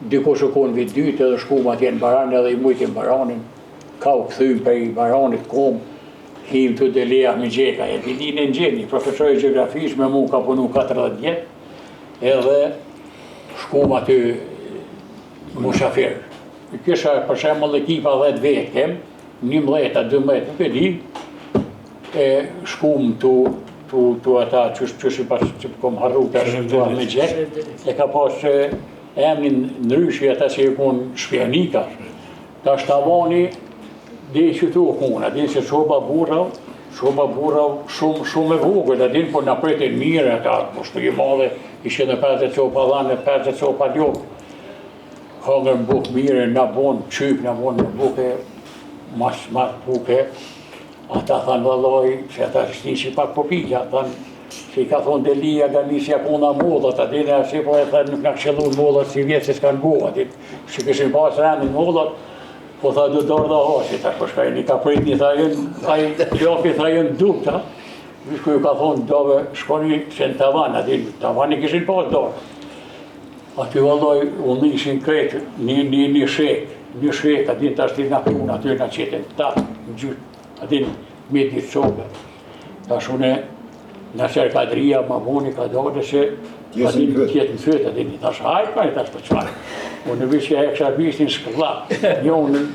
dikush u kon vit dytë edhe shkum atje në Baran edhe i mujtim Baranin, ka u kthym prej Baranit kom, Him te Deli Ahmetgjeka, e dini në gjeni, profesor i gjeografisë, me mu ka punu 40 vjet, edhe shkum aty musafir. I kisha për shembull ekipa 10 vetë kem, 11 a 12, nuk e di, e shkum tu tu tu ata qysh qysh i pas që kom harru tash tu Ahmetgjek, e ka pas emrin ndryshe ata që e kon shpjanika. Tash tavani deri qëtu u kon, a din se çoba burra, çoba burra shumë shumë e vogël, a din po na pritën mirë ata, po shpi e madhe, ishin edhe 50 copa dhanë, 50 copa lopë. Hangërm bukë mirë, na bon qyp, na bon me bukë, mas mas buke. Ata thanë vallaj, se ata shtishin pak popila, thanë se i ka thonë Delia Ganisja puna mollat, a din e asi po e thanë nuk na këshillun mollat si vjetë se s'kanë bo, a din, që kishin pas rendin mollat, po tha do dardha hashi, tash po shka jeni ka prit një tha jënë, ai klopi tha jënë dukta, Vishku ju ka thonë dove shkoni se në tavan, a din, tavan i kishin pas dorë. Aty vallaj, unë ishin krejt një, një, një shek, një shek, a din tash ti na punë, aty na qetën ta, në gjytë, a din, me ditë sobe. Tash unë, në qërë Kadria, ma voni ka dole se, a din, tjetë në fyt, a din, tash hajt, pa i tash po çfarë. Unë vishë e kisha bishtin shkëlla, një unë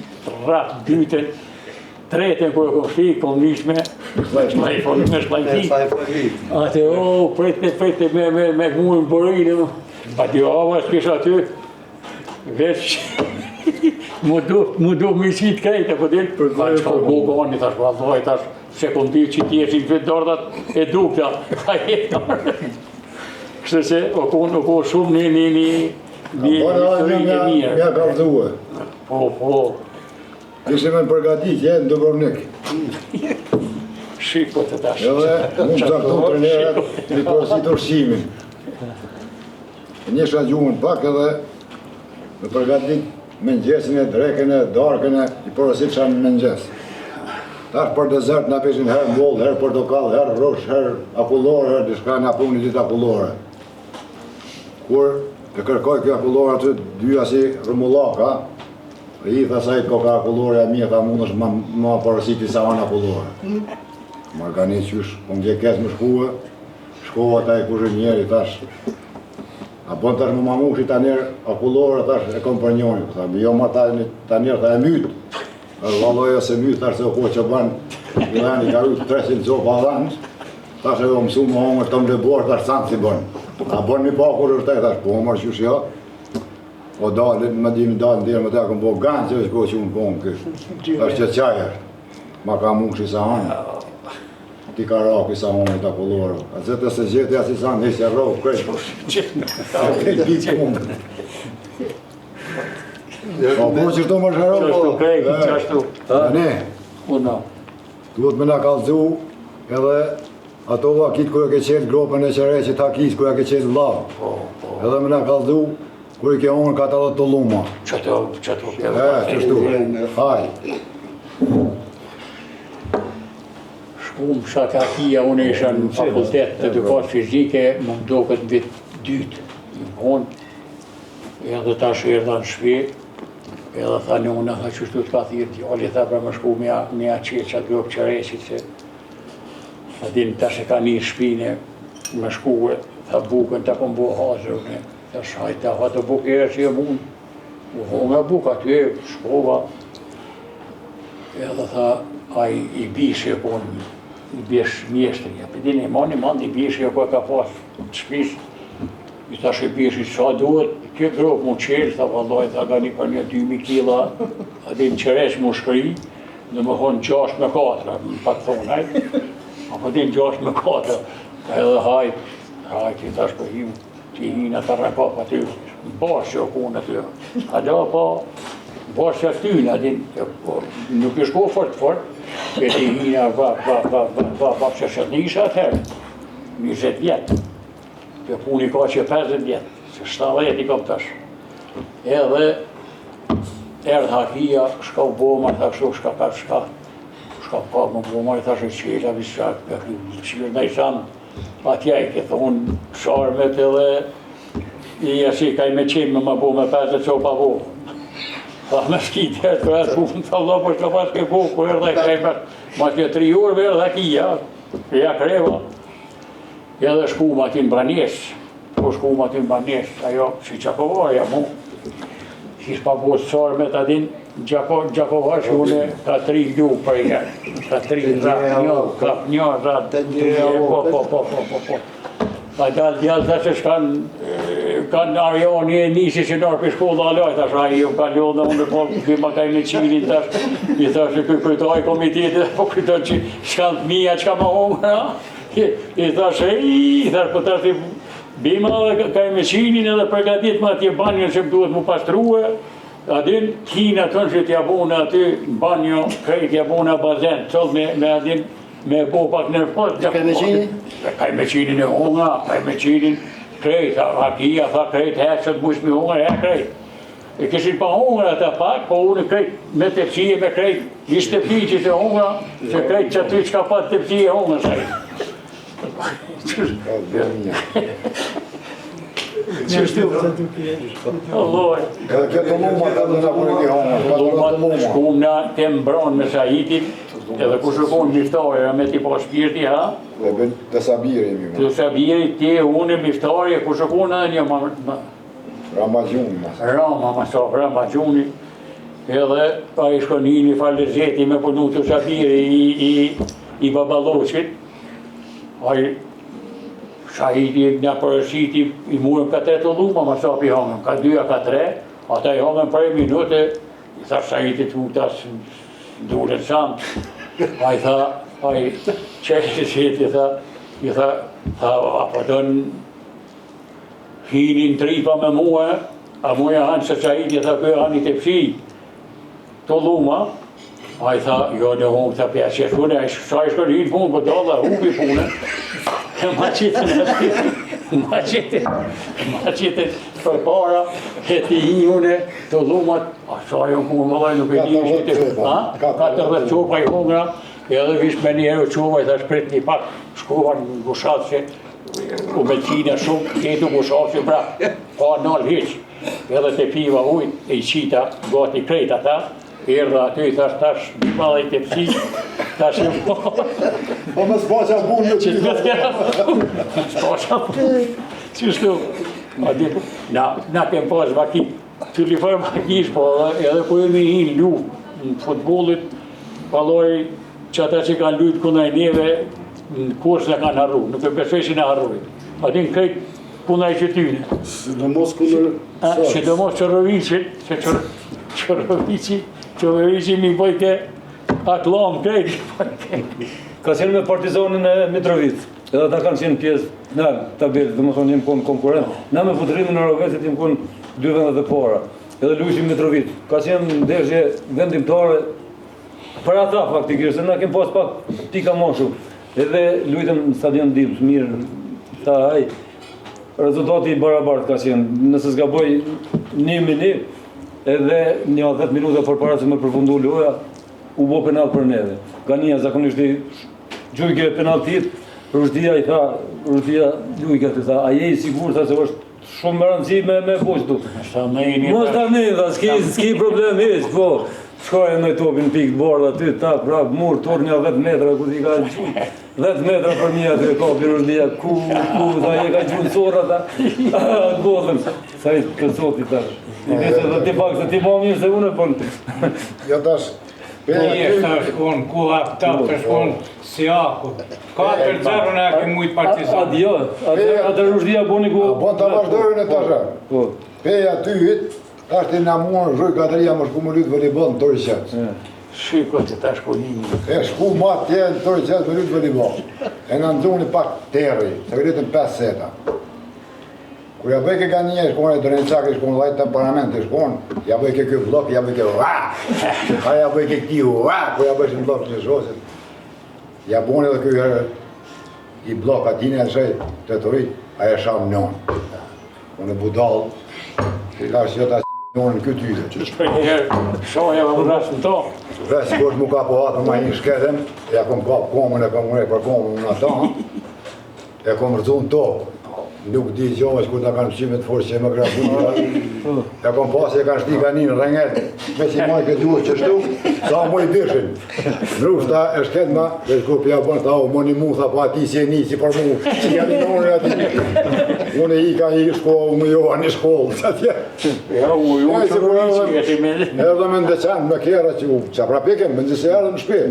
rrap dytën, Tretën kur e kom shti, kom nis me shllajfon, me shllajfi. Atë, o, prete, prete, me, me, me mu në borinë, aty ava s'kish aty, veç, mu du, mu du me qitë krejt, e po din, pa që ka bu gani, tash, vallaj, tash, se kom di që ti e që i fyt dardhat e dukta, a e Kështu që, o kon, o kon shumë një, një, një, një, histori e mirë. Ja kallzue. Po, po. Ishim në përgatitje në Dubrovnik. Shiko të tash. Edhe mund të caktu trenerat mi porosit ushqimin. Një gjuhën pak edhe me përgatit mëngjesin e drekën e darkën e i porositsha në mëngjes. Tash për dezert na pishin herë mollë, herë portokall, herë rrush, herë akullore, herë diçka na puni ditë akullore. Kur e kërkoj kjo akullore aty, dyja si rrumullaka, I tha sa i koka akullore e mirë, tha mund është ma, ma porositi sa anë akullore. Mm. Margani qysh, po më vje keq më shkue, shkova te ai kuzhinjeri, thash, a bon tash më mamushi tanjer akullore, thash, e kom për njoni, tha, jo ma tanjer, tha e myt, e valloj ose myt, thash, se o ko që ban, i dhani, ka rujt 300 copa dhanë, thash edhe o mësu më hongër të më lëborë, thash, sanë si bon, a bon mi pa kur është thash, po mërë qysh jo, O dalë, më di më dalë, ndjerë më të kom bo ganë që është ko që unë komë kështë. Është që qaj është. Ma ka mushi sa anë. Ti ka raki sa anë të akullorë. A zëtë se gjeti asi sa anë, heqë rrokë, krejt. Krejt ditë punë. Po, po, që shto më shërë? Qashtu, krejt, qashtu. Ne. Uno. Duhet me na kallzu edhe ato vakit kur e ke qelë gropën e qereqit hakis, kur e ke qelë lavë. Po, po. Edhe me na kallzu kur i ke unë 40 tulluma. Qato, qato. E, qështu. Haj. Shkum shaka atia, unë isha në fakultet të edukatë fizike, më doket në vit dytë. Në konë, edhe tash erdha në shpi, edhe tha nona, tha qështu të ka thirrë djali, tha për më shku me ja, me ja qelë qatë gropë qereqit, se tha din tash e ka një shpine me shku, tha bukën ta kom bo hazër, une, tash hajtë ta ha të bukë e që e mund. U honga bukë aty, shkova, edhe tha, ai i bishi e konë, i bish mjeshtri, e po dini, mani mand, i bishi e ko e ka pas të shpis, i thash i bishi, sa duhet, kjo gropë mu qelë, tha vallaj, tha gani për një 2000 kila, a din qereq mu shkri, domethonë 6 me 4, më pat thonë, aj, apo din 6 me 4, edhe hajt, hajt, i thash po him, Ti hina të rrekop aty, në bashë që o kunë aty, hala po, bashë që aty, në din, po, nuk i shko fort fort, e ti hina va, va, va, va, va, va, që që të nisha atëherë, 20 vjetë, kjo puni ka që 50 vjetë, se 70 i kom tash. Edhe, erdh hakia, shka u bo, ma tha kështu, shka ka, shka, shka ka, më bo, ma i thashë, qela, vishë, ka, qirë, në i Atje i ke thonë sharmet edhe i asi kaj me qenë me ma bo me 50 copa bo. Tha me shki të herë të herë punë, tha Allah, po shka pas ke bo, ku erdha e krej pas, ma ke tri orë erdh hakia, ja kreva. Edhe shku ma aty në banesë, po shku ma aty në banesë, ajo si Gjakovarja mu, si s'pa bo sharmet a din, Gjako, Gjakovar që une ka tri gju për i herë. Ka tri, ra, një, ka një, ra, dy, po, po, po, po, po, po. Pa dalë djalë, tha që shkan, kanë Arjoni e nisi që nërë për shkollë alaj, thash, ai ju ka lodhë në unë, po, ky ma ka i me qinin, thash, i thash, që ky kryetari i komitetit, po kujton që shkan të mija, çka ma hongër, ha? I, i thash, e, i thash, po tash, bima dhe ka i me qinin edhe përgatit ma atje banjën që më duhet mu pastrue, A din, kina tonë që t'ja bune aty në banjo, krejt t'ja bune bazen, cëllë me, me a din, me bo pak në fort. Ka me qinin? Ka me qinin e hunga, ka me qinin, krejt, akia, tha krejt, he, që të mush me hunga, he, krejt. E kishin pa hunga ata pak, po unë krejt me tepsi me krejt, ishte tepsi që të hunga, që krejt që aty çka pa tepsi e hunga, sa Qështu? Allah. Edhe kjo të luma, ka të në për i hongër, ka të të luma. Shkum na te mbron me Sahitin, edhe kush u konë miftari, rahmet i pastë shpirti, ha? Dhe ben të Sabiri, mi Të Sabiri, ti, unë, miftari, kush u konë edhe një ma... Rama Gjuni, ma. Rama, ma sa, Rama Gjuni. Edhe, ai shkon një falë lezeti me punu të Sabiri i, i, i Baballoqit. Ai, Shahiti na porositi, i murëm ka tre tulluma, ma sa pi hongëm, ka dyja, ka tre, ata i hongëm për e minute, i tha Shahiti të muta duhet sam, ai tha, ai qeshi i tha, i tha, tha, a po don hinin tripa me mua, a muja hanë se Shahiti, tha, kjo hanë i tepsi, Tulluma, ai tha, jo në humë, tha, pja që shkune, ai sa i shkon hinë punë, po dalla, hupi punën, e ma qitën aty, ma qitën, ma qitën për para, e ti hi une, tullumat, a sa jo punë, vëllai, nuk e di, ishte, ha? 40 copa i hongra, edhe vish me një herë u çova, i thash prit një pak, shkova në gushat që u me qina shumë, ketu gushat që prap, pa nalë hiq. Edhe te piva ujë, e i qita, gati krejt ata, erdha aty, i thash tash, ma dhe i tepsi, tash e po. Po me s'paqa punë me që të tjera, s'paqa punë, qështu, a di, na, na kem pas vaki, të li farë vakish, po edhe, edhe ku jemi hi në luftë, në futbollit, valloj, që ata që kanë lujtë kundër neve, në kurs në kanë harru, nuk e besoj që në harrujnë. A din krejt Kundër qytyne. Sidomos kundër Sarës. Sidomos Çorroviqit, se Çorroviqi, Çorroviqi mi bojke akllam krejt. Ka qenë me Partizanin e Mitrovicës. Edhe ata kanë qenë pjesë në tabelë, domethonë jem konë konkurrent. Na me Butrimin e Rahovecit jem konë dy vendet e para. Edhe lujshim Mitrovicë. Ka qenë ndeshje vendimtare për ata faktikisht, se na kem pas pak pika më shumë. Edhe lujtëm në stadion Dimës, mirë, tha ai. Rezultati i barabartë ka qenë, nëse s'gaboj 1-1, edhe një 10 minuta përpara se me përfundu loja, u bo penal për neve. Gania zakonisht i gjujke penaltit, Ruzhdia i tha, Ruzhdia lujke të tha, a je i sigurt, tha se është shumë me rëndësi me, me bo qëtu. Mos ta ne, tha, s'ki, s'ki problem hiç, po. Shkoi e ndoj topin pikë të bardhë aty, ta prap mur turr një 10 metra ku ti ka gju. 10 metra për një aty e ka Ruzhdia, ku, ku, tha e ka gju në sorra, tha. Godhën, sa i të soti tash. I vete dhe ti pak se ti ma mirë se unë, po. Jo tash, Një është është konë, ku hapta të shkon si aku. 4-0 në e ke mujtë Partizan. Atë jo, atë atë Ruzhdia boni ku... A bon ta vazhdojnë e tash. Po. Pej atyhit, tash ti na muar Zhoj Kadria më shku më lut volejboll në Torqec. Shiko që tash ku një. E shku ma atje në Torqec me lut volejboll. E na nxoni pak terri, se lutëm 5 seta. Kur ja bëjke ka një shkon e Drençak i shkon dhajt temperament i shkon, ja bëjke ky bllok, ja bëjke ua. A ja bëjke këti ua, kur ja bëjshin bllok në zhosit. Ja boni edhe ky herë i bllok atina e shej të të a e sham nonë. Unë e budall, i thash jo ta nonën ky tyre. Që shprej herë, shoja më vrasë në to. Ves, kush mu ka po hatën ma një shkedem, ja kom kap komën e kom ngre për komën unë ata, e kom rëzu në tokë. Nuk di gjo, veç kur ta kanë mësime të fortë që e më grafu. E kom pasë e kanë shti ka një në rënget, me si maj këtë duhet që shtu, sa mu i bishin. Nrushta e shket ma, veç kur pja bën, tha, o më një mu, tha, po ati si e një, si për mu, si janë një nonën ati. Unë i ka i shkollë, unë jo, një shkollë, që atje. Ja, u ju, E, që se kur rriqi, e ti me... Erdhëm në Deçan me kera që u çaprapike, më nëse erdhëm në shtëpi.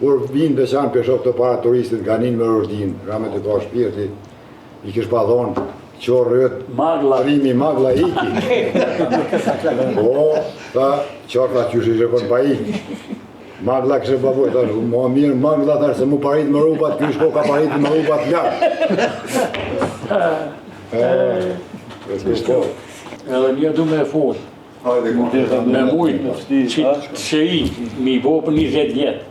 Kur vinë në Deçan për shok të para turistit Ganin me Ruzhdin, rahmet i ka shpirti, i kish pa dhonë, qorë rrët, Magla. trimi magla iki. Po, tha, qorë tha qysh ishe kon pa iki. Magla kështë baboj, tha, ma mirë magla, tha, se mu parit me rrubat, ky shko ka parit me rrubat lartë. E, e, po. Edhe një du me fol. Hajde, Me mujtë, që që i, mi bo për 20 vjetë.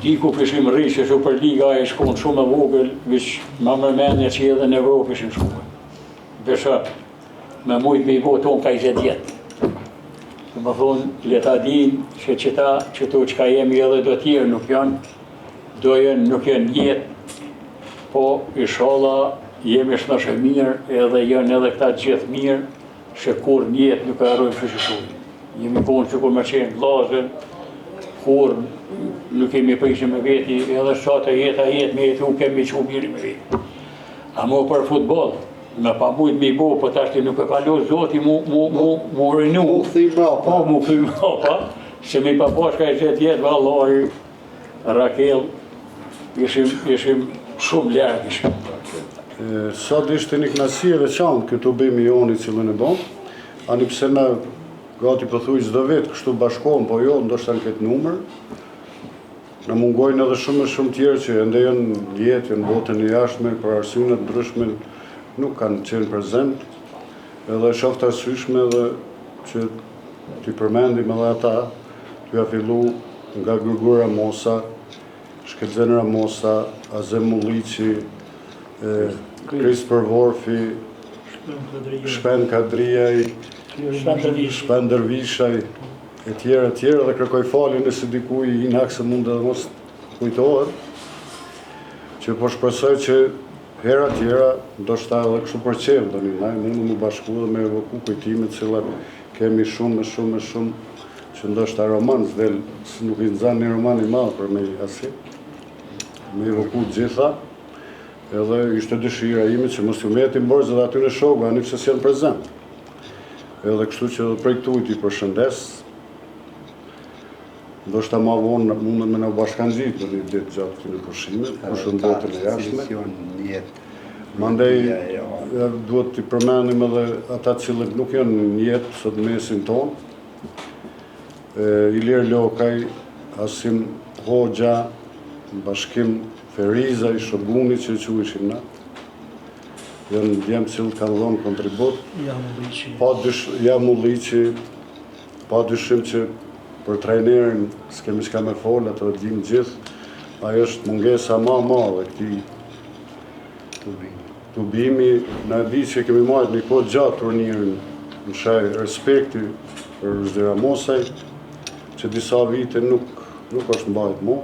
Di ku kishim rri që Superliga e shkon shumë e vogël, veç ma mërmendja që edhe në Evropë ishim shkuar. Besha, me mujtë me i bo tonë ka 20 vjetë. Dhe më thonë, le ta din që qëta, që tu çka jemi edhe do tjerë nuk janë, do jenë, nuk janë jetë, po inshallah jemi shnosh e mirë, edhe janë edhe këta gjithë mirë, që kur në jetë nuk e harrojmë që që Jemi konë që kur me qenë vllazën, kur nuk kemi prishë me veti, edhe sa të jeta jetë me jetu, kemi qu mirë me veti. A mo për futboll, me pa mujt me i bo, po tash nuk e ka lo zoti mu, mu, mu, mu rinu. Mu kthy mbrapa. Po, mu kthy mbrapa, se mi pa pas ka 20 vjet, vallahi, Rakel, ishim, ishim shumë larg ishim. Sot ishte një kënaqësi e veçantë ky tubim i joni cilën e bëm, ani pse na gati pothuaj çdo vit kështu bashkohem, po jo ndoshta në këtë numër. Na mungojnë edhe shumë e shumë tjerë që ende janë në jetë, janë në botën e jashtme, për arsye të ndryshme nuk kanë qenë prezent. Edhe e shoh të arsyeshme edhe që t'i përmendim edhe ata, t'ja fillu nga Gërgur Ramosa, Shkëlzen Ramosa, Azem Mulliqi, Kris Përvorfi, Shpen Kadrijaj, Shpen Dërvishaj, e tjerë, e tjerë, dhe kërkoj falje nëse dikuj i hak se mund edhe mos kujtohet, që po shpresoj që hera tjera, ndoshta edhe kështu për qejf, do një naj, mundë mu bashku dhe me evoku kujtimet cilat kemi shumë e shumë e shumë, që ndoshta roman s'del, si nuk i nxan një roman i madh për me asi, me evoku të gjitha, edhe ishte dëshira ime që mos ju metim borxh edhe aty në shokëve, ani pse s'janë prezent. Edhe kështu që edhe prej këtu i përshëndes, ndoshta ma vonë mundën me na bashkangjit në një ditë gjatë këtyre pushimit, kush në botën e jashtme. Mandej duhet t'i përmendim edhe ata të cilët nuk janë në jetë sot në mesin tonë. Ilir Lokaj, Asim Hoxha, Bashkim Ferizaj, Shoguni që e quajshim na. Janë djem të cilët kanë dhënë kontribut. Jamulliqi. Pa dyshim që për trajnerin s'kemi çka me fol, atë e dim gjithë. Ai është mungesa ma e madhe e këtij tubimi. Na e di që kemi marrë një kohë gjatë turnirin në shenjë respekti për Ruzhdi Ramosaj, që disa vite nuk, nuk është mbajt mo.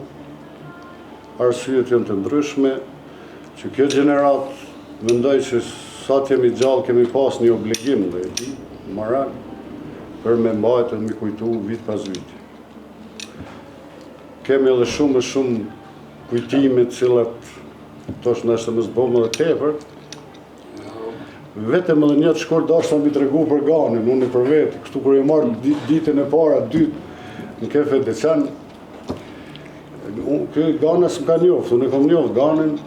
Arsyet janë të ndryshme, që kjo gjeneratë mendoj që sa të jemi gjallë kemi pas një obligim dhe i moral. për me mbajtë dhe me kujtu vit pas viti. Kemi edhe shumë e shumë kujtime të cilat tash ndoshta mos bëmë edhe tepër, Vetëm edhe një të shkurt dashta mi tregu për Ganin, unë për vetë, kështu kur e marrë ditën e para, dytë, në KF Deçan, ky Gana s'më ka njoftë, unë e kom njoftë Ganin,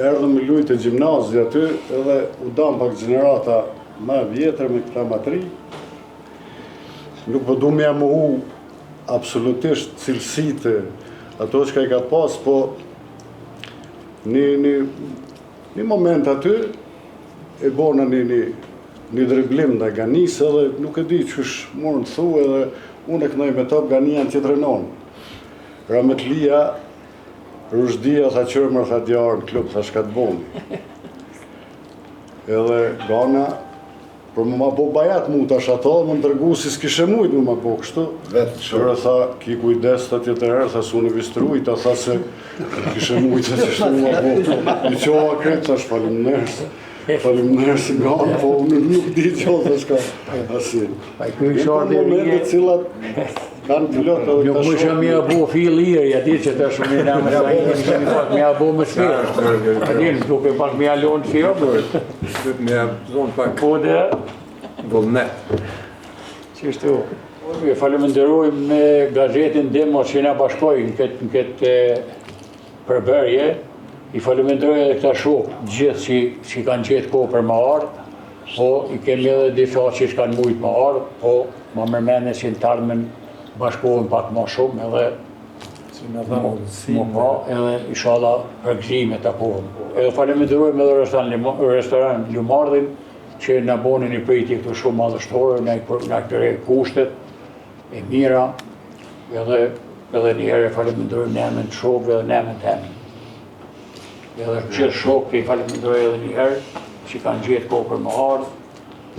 erdhëm me lujtë te gjimnazi aty, edhe u damë pak gjenerata ma e vjetër me këta ma t'ri, nuk po du me ja mohu absolutisht cilësitë ato çka i ka pas, po një, një, Një moment aty e bona një një një driblim ndaj Ganisë edhe nuk e di qysh m'u në thu edhe unë e kënoj me top Gania në tjetrën onë. Rahmetlia Ruzhdia tha qyre more tha djarë në klub tha shka të boni. Edhe Gana Për me ma bo bajat mu tash ato dhe me më tregu si s'kishe mujt me ma bo kështu. Vetë Qyre tha, ki kujdes tha tjetër herë, tha se unë vistrujta, tha se kishe mujt tha qështu me ma bo. I qova krejt, thash faleminderit, faleminderit Ganë, po unë nuk di që tha shka asi. Pa i ky Po momente të cilat kanë plot edhe Nuk më shumë me ja bo fill lirë, ja di që të shumë i namë sa i kemi kemi pak me ja bo më sfirë. A di, duke pak me ja lonë si jo, Duhet me ja zonë pak Po dhe, vullnet. Qështu. E faleminderojmë me gazetën Demos që na bashkoi në këtë, në këtë përbërje. I faleminderoj edhe këta shokë gjithë që, që kanë gjetë kohë për me ardhë, po i kemi edhe disa që s'kanë mujtë me ardhë, po ma merr mendja që në t'ardhmen bashkohen pak ma shumë edhe Si me dha mundësi. Më pa, edhe inshallah për gëzime takohem. Edhe faleminderojmë edhe restoran, restoran Lumardhin, që na boni një pritje këtu shumë madhështore, na i na krijoi kushtet e mira, edhe edhe një herë e faleminderojmë në emën të shokëve edhe në emën të Edhe gjithë shokët i faleminderoj edhe një herë që kanë gjetë kohë për me ardhë,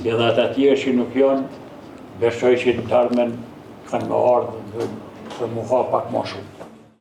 edhe ata tjerë që nuk janë, besoj që në të ardhmen kanë me ardhë për mu hap pak ma shumë.